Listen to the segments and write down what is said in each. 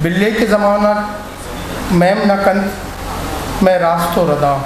بلے کہ زمانگ میم نہ کنت مئے راست ءُ رداں،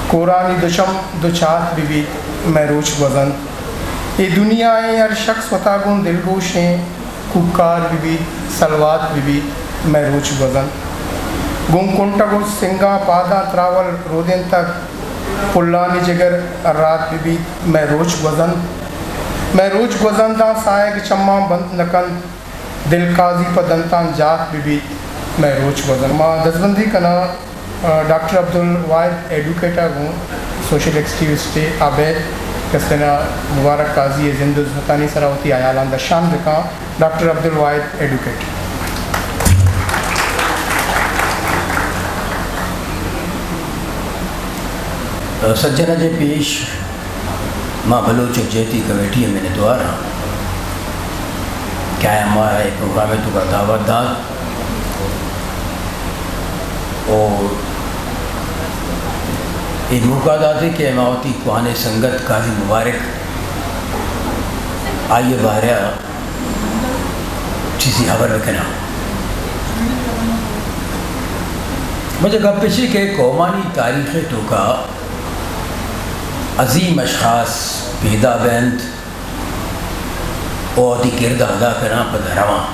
کورانی دو چم دو چات بہ بیت مئے روچ گوزنت۔ اے دنیا ءِ ہر شخص وتا گوں دلگوشیں کوکار بہ بیت، سلوات بہ بیت، مئے روچ گوزنت۔ گوں کنٹگ ءُ سنگاں پاداں تراول رودینتگ، پلانی جگر رات بہ بیت، مئے روچ گوزنت۔ مئے روچ گوزنت داں ساہگ چماں بند نہ کنت، دل قاضی پہ دنتاں جات بہ بیت، مئے روچ گوزنت۔ ما دزبندی کناں، آ، ڈاکٹر عبدالواحد ایڈوکیٹ ءَ گوں، سوشل ایکٹیوسٹے، آ بیت کسے نا مبارک قاضی ءِ زند ءُ زحمتانی سرا وتی ہیالاں درشان بکاں۔ ڈاکٹر عبدالواحد ایڈوکیٹ۔ سجن ءَ چہ پیش ما بلوچ یکجہتی کمیٹی ءِ منتوار آں کہ آیاں مارا اے پروگرام ءِ توکا دعوت دات ءُ اے موقع داتے کہ ما وتی کوہنیں سنگت قاضی مبارک آئی ءِ بارہ ءَ چیزے ہبر بکناں۔ واجہ، گپ ایش کہ قومانی تاریخ ءِ توکا عظیم اشخاص پیدا بنت ءُ وتی کرد ءَ ادا کناں پدا رواں۔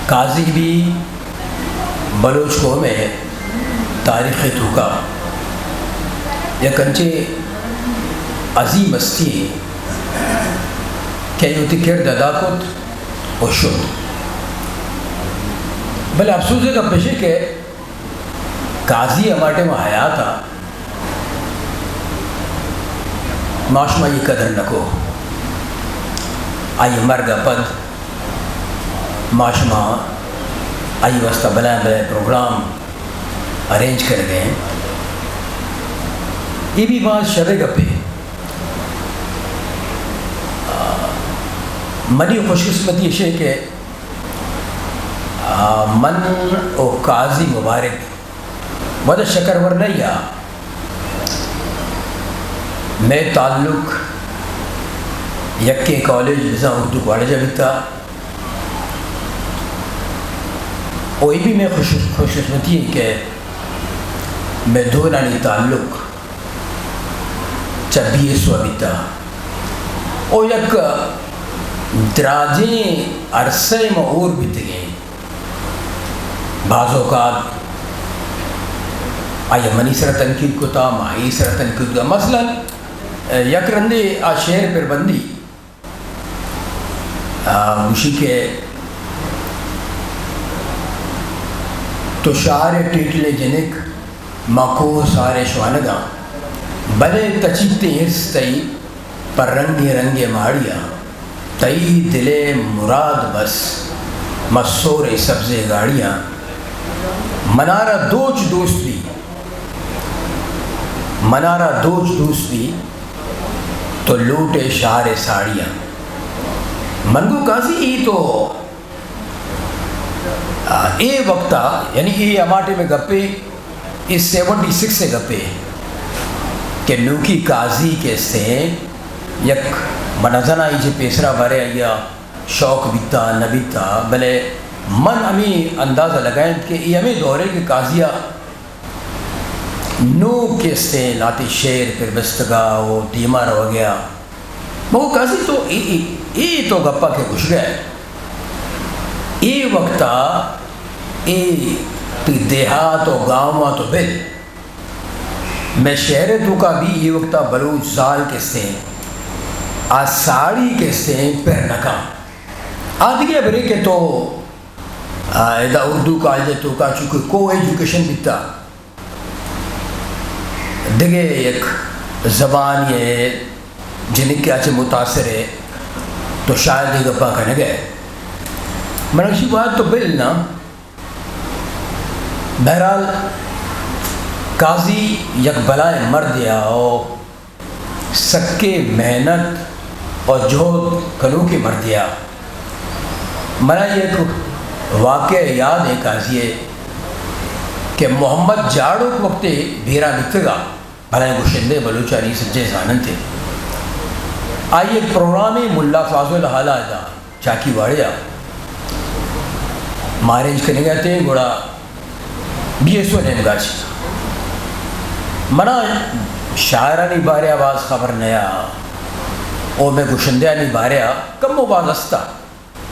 قاضی بھی بلوچ قوم ءِ تاریخ ءِ توکا یک انچیں عظیم ہستی ایں کہ آئی وتی کرد ادا کت ءُ شت۔ بلے افسوز ءِ گپ ایش کہ قاضی ہما ٹائم ءَ حیات ءَ ما شما آئی قدر نہ کو۔ آئی مرگ ءَ پد ما شما آئی واسطہ بلائیں بلائیں پروگرام ارینج کنگ ءَ ایں۔ اے بھی باز شریں گپے۔ آ، منی خوش قسمتی ایش کہ، آ، من ءُ قاضی مبارک وت شکر ورنائی ءَ مئے تعلق یکیں کالج بزاں اردو کالج ءَ بیتا۔ ءُ اے بھی مئے خوش، خوش قسمتی ایں کہ مئے دوئینانی تعلق چہ بی ایس او ءَ بیتا ءُ یک دراجیں عرصہ ءَ ما ہور بیتگیں۔ بعض اوقات آئی ءَ منی سرا تنقید کتا، ما آئی سرا تنقید کتا۔ مثلاً یک رندے آ شعر پر بندی، آ، گوشی کہ تو شار ٹیٹلیں جنک، ما کوہ ساریں شوانگاں، بلے تچیتیں ارس تئی پر رنگیں رنگیں ماڑیاں، تئی دل ءِ مراد بس مسوریں سبزیں گاڑیاں۔ منارا دوچ دوست بی، منارا دوچ دوست بی، تو لوٹ ئے شار ءِ ساڑیاں۔ من گو قاضی، ای تو آ، اے وقت ءَ، یعنی اے ہما ٹائم ءِ گپے، اے سیونٹی سکس ءِ گپے کہ نوکی قاضی کہ استیں، یک، من نزاناں اے چہ پیسرا بارے آئی ءَ شوق بیتا نہ بیتا، بلے من ہمے اندازہ لگائینت کہ اے ہمے دورے کہ قاضی ءَ نوک کہ استیں لہتے شعر پر بستگا ءُ دیما روگیا۔ مگو قاضی تو اے، اے، اے تو گپا کہ گوشگا ئے، اے وقتا اے تئی دیہات ءُ گاؤں ءَ تو بل، مئے شہر ءِ توکا بھی اے وقتا بلوچ زال کہ استیں، آ ساڑی کہ استیں پر نکاں۔ آ دگہ برے کہ تو، آ، ادا اردو کالج ءِ توکا چونکہ کو ایجوکیشن بیتا، دگہ یک زبانے ءِ جنکے ءَ چہ متاثر ئے، تو شاید اے گپاں کنگ ئے۔ من گوشی باید تو بل نہ۔ بہرحال، قاضی یک بلائیں مردے ءَ ءُ سکیں محنت ءُ جہد کنوکیں مردے ءَ۔ منا یک واقعہ یاد ایں قاضی ءِ کہ محمد جاڑوک وقتے بیران بیتگا، بلائیں گشندہ بلوچانی سجے زاننت ئے۔ آئی یک پروگرامے ملا فاضل ہال ءَ ادا چاکی واڑے ءَ ما ارینج کنگ ءَ اتیں، گڑا بی ایس او نیمگا چہ منا شاعرانی بارے ءَ باز خبر نیا، او مئے گشندیانی بارے ءَ کمو باز استا،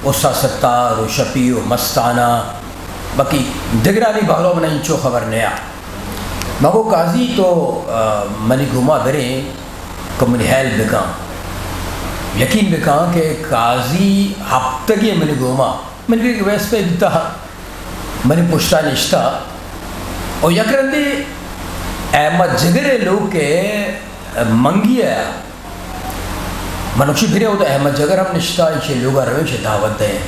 استاد ستار و شپی و مستانہ، باقی دگرانی بارو من انچو خبر نیا۔ ما گو قاضی تو، آ، منی گوما بریں، تو منی ہیلپ بکن۔ یقین بکن کہ قاضی ہفتگی منی گوما، منی کہ ویس پہ بیتا، منی پشتا نشتا۔ او یک رندی احمد جگر لوگ کے منگی ہے۔ من گوشی، برے اودا احمد جگر ہم نشتا، ایشی لوگا رویں، ایشی دعوت دیں۔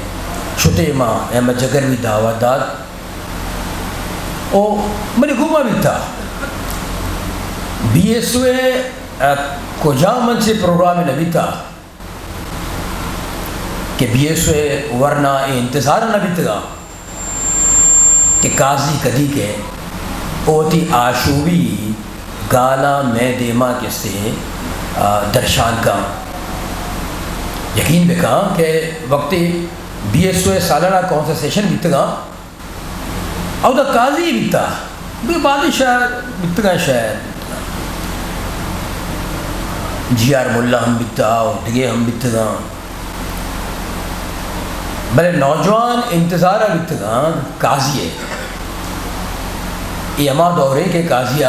شتے ما، احمد جگر بھی دعوت دات۔ او منی گوما بیتا۔ بی ایس او ءَ، ءَ کجا من چے پروگرام نہ بیتا کہ بی ایس او ءَ ورنا اے انتظار نہ بیتگا۔ کہ قاضی کدی کہ وتی آشوبی گالاں مئے دیما کسے، آ، درشان کن۔ یقین بکن کہ وقتی بی ایس او ءِ سالانہ کونسل سیشن بیتگاں، اودا قاضی بیتا، بے بادشاہ بیتگاں شاید، جی آر ملا ہم بیتا و دگے ہم بیتگاں۔ بلے نوجوان انتظار ءَ بیتگاں قاضی ءِ۔ اے ہما دورے کہ قاضی ءَ،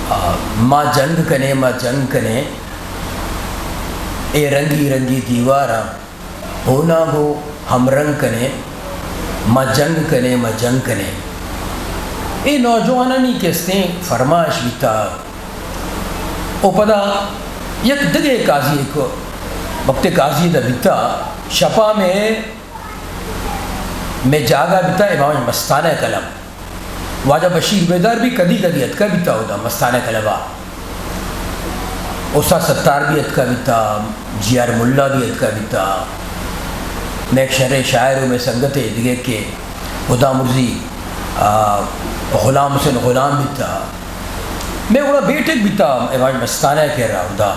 آ، ما جنگ کنیں، ما جنگ کنیں، اے رنگی رنگی دیواراں ہونا گو ہمرنگ کنیں، ما جنگ کنیں، ما جنگ کنیں۔ اے نوجوانانی کستیں فرمائش بیتا۔ او پدا یک دگہ قاضی ایک وقت قاضی دا بیتا، شپا میں، میں جاگا بیتا امام مستانہ کلب۔ واجہ بشیر بیدار بھی کدی کدی اتکا بیتا اودا مستانہ کلبا۔ استاد ستار بھی اتکا بیتا، جی آر ملا بھی اتکا بیتا۔ میں ایک شرے شاعر ہوں، میں سنگت ہے دگہ کہ ہدا مرزی، آ، غلام حسین غلام بیتا۔ میں گڑا بیٹک بیتا، امام مستانہ کے رہا ہدا۔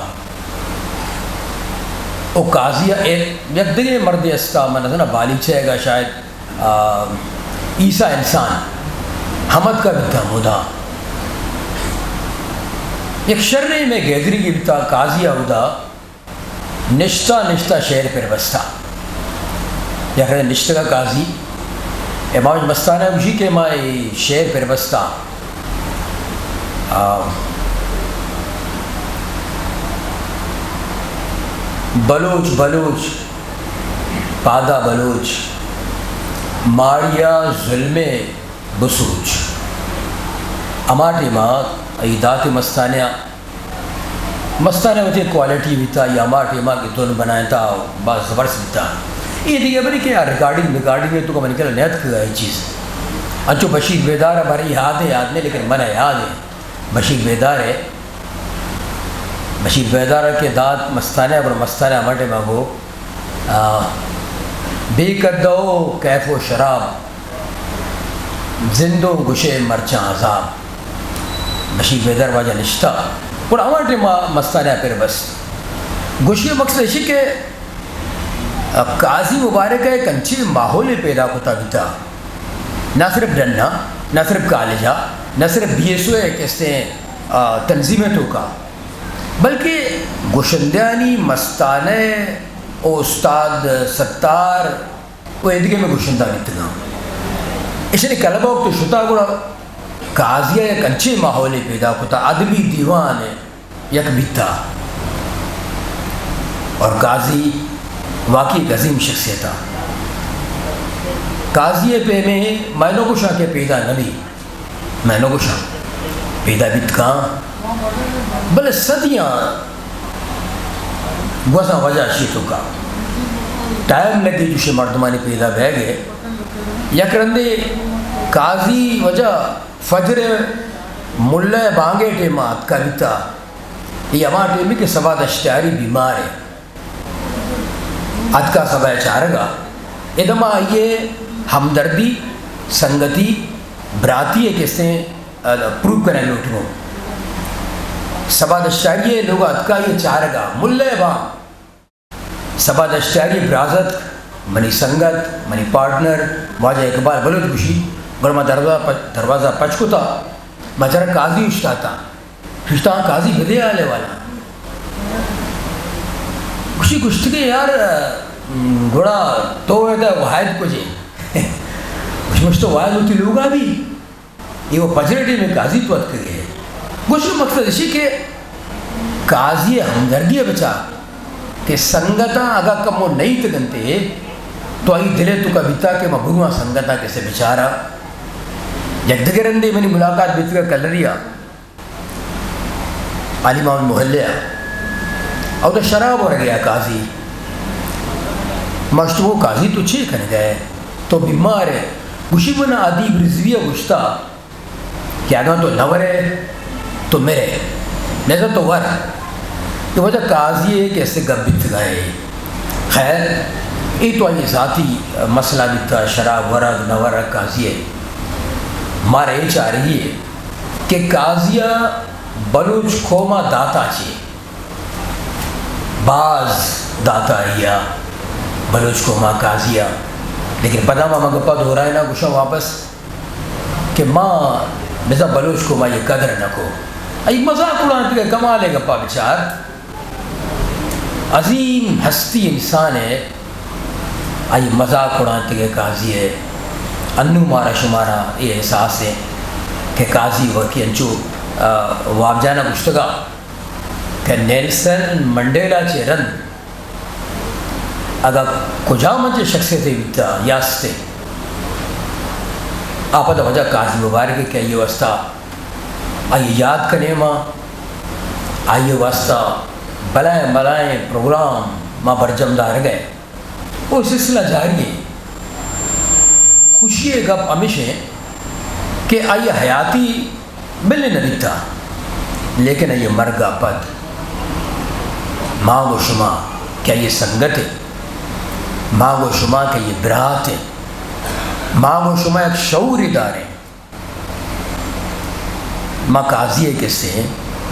او قاضی ءَ یک دگہ مردے استا، من نزاناں بالیچہ ءَ گا شاید، آ، عیسیٰ انسان ہم اتکا بیتا ہمودا۔ یک شریں میں گیدری گی بیتا، قاضی ءَ اودا نشتا نشتا شعر پر بستا۔ یک نشتگا قاضی امام مستانہ گوشی کہ ما اے شعر پر بستا۔ آ، بلوچ، بلوچ، پادا بلوچ، ماڑیا ظلم بسوچ۔ ہما ٹیما ای دات مستانہ، مستانہ وتی کوالٹی بیتا یا ہما ٹیما کہ دن بنائیں تا باز زبرس بیتا۔ یہ دیگه بری کہ ریکارڈنگ، ریکارڈنگ میں تو کا من کلا نیت کر چیز۔ انچو بشیر بیدار ہماری یاد ہے، یاد نہیں، لیکن من یاد ہے۔ بشیر بیدار ہے۔ بشیر بیدار کے داد مستانہ، پر مستانہ ہما ٹیما گو، آ، بے قد و کیف و شراب، زند و گشے مرچاں عذاب۔ بشیر بیدار واجہ نشتا۔ پر ہما ٹیما مستانہ پر بس۔ گشے مقصد اسی کہ، آ، قاضی مبارک ہے کنچی ماحول پیدا کتا بیتا۔ نہ صرف ڈنا، نہ صرف کالجا، نہ صرف بی ایس او ہے کسے، آ، تنظیم توکا، بلکہ گشندیانی مستانہ او استاد ستار و ایدگہ میں گشندہ بیتگاں۔ اشانی کلبا وقت شتا گڑا قاضی یک انچیں ماحولے پیدا کتا، ادبی دیوان یک بیتا۔ اور قاضی واقعی یک عظیم شخصیتا۔ قاضی پیمے میں نہ گوشاں کہ پیدا نبی، میں نہ گوشاں پیدا بیت کاں، بلے صدیاں گوزاں وجہ اشی توکا ٹائم لگی جوشے مردمانی پیدا بہ گئے۔ یک رندے قاضی وجہ فجر ملہ بانگے ٹیما اتکا بیتا۔ یہ ہما ٹیمی کہ سبا دشتیاری بیمار ہے۔ اتکا سبا چارگا۔ ادما آئیے ہمدردی، سنگتی، براتی ہے کسے، ا، پروو کرنے لوٹگو۔ سبا دشتیاری ہے لوگ اتکا یہ چارگا۔ ملہ بانگ سبا دشتیاری ءَ برازتک، منی سنگت، منی پارٹنر واجہ اقبال بلوچ گوشی، گڑا ما دروازہ پچ، دروازہ پچ کتا، ما چرا قاضی اوشتاتا۔ گوشتا، قاضی بدے حال ہے والا۔ گوشی، گوشت کہ یار، گڑا تو ادا واحد کجے؟ گوشی، مش تو واحد ہوتی لوگا بھی۔ اے و پجرے ٹیم ءَ قاضی تو اتکگ ئے۔ گوشگ ءِ مقصد ایشی کہ قاضی ءِ ہمدردی ءَ بچار کہ سنگتاں اگاں کمو نئیتگ انت ئے تو آئی دل ءِ توکا بیتا کہ ما برواں سنگتاں کسے بچاراں۔ یک دگہ رندے منی ملاقات بیتگ کلری ءَ، علی محمد محلہ ءَ، اودا شراب ورگ ءَ قاضی۔ ما گوشت، او قاضی تو چے کنگ ءَ ئے؟ تو بیمار ئے؟ گوشی، من ادیب رضوی ءَ گوشتا کہ اگاں تو نہ ورے تو مرے، نہ تو ور۔ اے واجہ قاضی ءِ کسے گپ بیتگ ئے۔ خیر، اے تو آئی ذاتی مسئلہ بیتا، شراب ورگ نہ ورگ قاضی ءِ۔ مارا اے چارگی ئے کہ قاضی ءَ بلوچ قوم ءَ داتا چے؟ باز داتا آئی ءَ بلوچ قوم ءَ قاضی ءَ۔ لیکن پدا ما ہما گپا دورائیناں، گوشاں واپس کہ ما بزاں بلوچ قوم ءَ آئی ءِ قدر نہ کو۔ آئی مزاق اڑانتگ ءَ، کمال ءِ گپا بچار۔ عظیم ہستی انسان ءِ، آئی مزاق اڑانتگ ءَ قاضی ءِ۔ انوں مارا شمارا اے احساس ءِ کہ قاضی وتی انچو، آ، واب جان ءَ گوشتگ ءَ کہ نیلسن منڈیلا چہ رند اگاں کجام انچیں شخصیتے بیتا یا استے، آ پدا واجہ قاضی مبارک ءِ کہ آئی ءِ واسطہ آئی ءَ یاد کنیں ما، آئی ءِ واسطہ بلائیں بلائیں پروگرام ما برجم دارگ ءَ۔ او سلسلہ جاری ایں۔ خوشی ءِ گپ ہمیش ایں کہ آئی ءِ حیاتی بلے نہ بیتا، لیکن آئی ءِ مرگ ءَ پد ما گوں شما کہ آئی ءِ سنگت ایں، ما گوں شما کہ آئی ءِ برات ایں، ما گوں شما یک شعورے داریں۔ ما قاضی ءِ کسے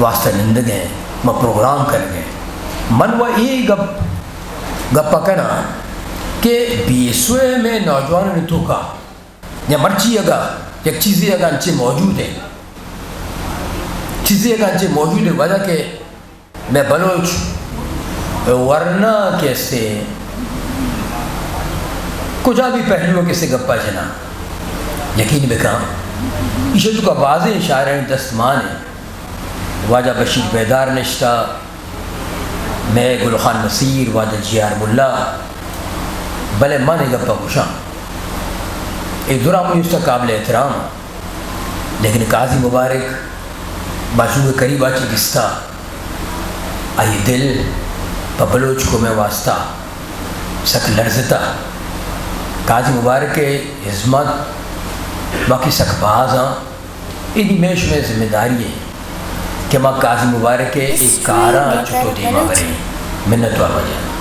واسطہ نندگ ءَ، ما پروگرام کنگ ءَ۔ من و اے گپ، گپ ءَ کناں کہ بی ایس او ایم ءِ نوجوانانی توکا یا مرچی اگاں یک چیزے اگاں انچیں موجود ایں، چیزے اگاں انچیں موجود ایں، واجہ کہ مئے بلوچ ورنا کسے کجا بھی پہلو کسے گپا جناں، یقین بکن ایشی توکا بازیں شاعرانی دست مان ایں۔ واجہ بشیر بیدار نشتہ، مئے گل خان نصیر، واجہ جی آر ملا، بلے من اے گپا گوشاں، اے درا منی استا قابل احترام۔ لیکن قاضی مبارک بازو ءِ قریب ءَ چہ دیستا، آئی ءِ دل پہ بلوچ قوم ءِ واسطہ سک لرزتا۔ قاضی مبارک ءِ ہزمت باقی سک باز آں۔ اے نی مئے شمئے ذمہ داری ایں کہ ما قاضی مبارک ءِ اے کاراں چتو دیما بریں۔ منتوار واجہ۔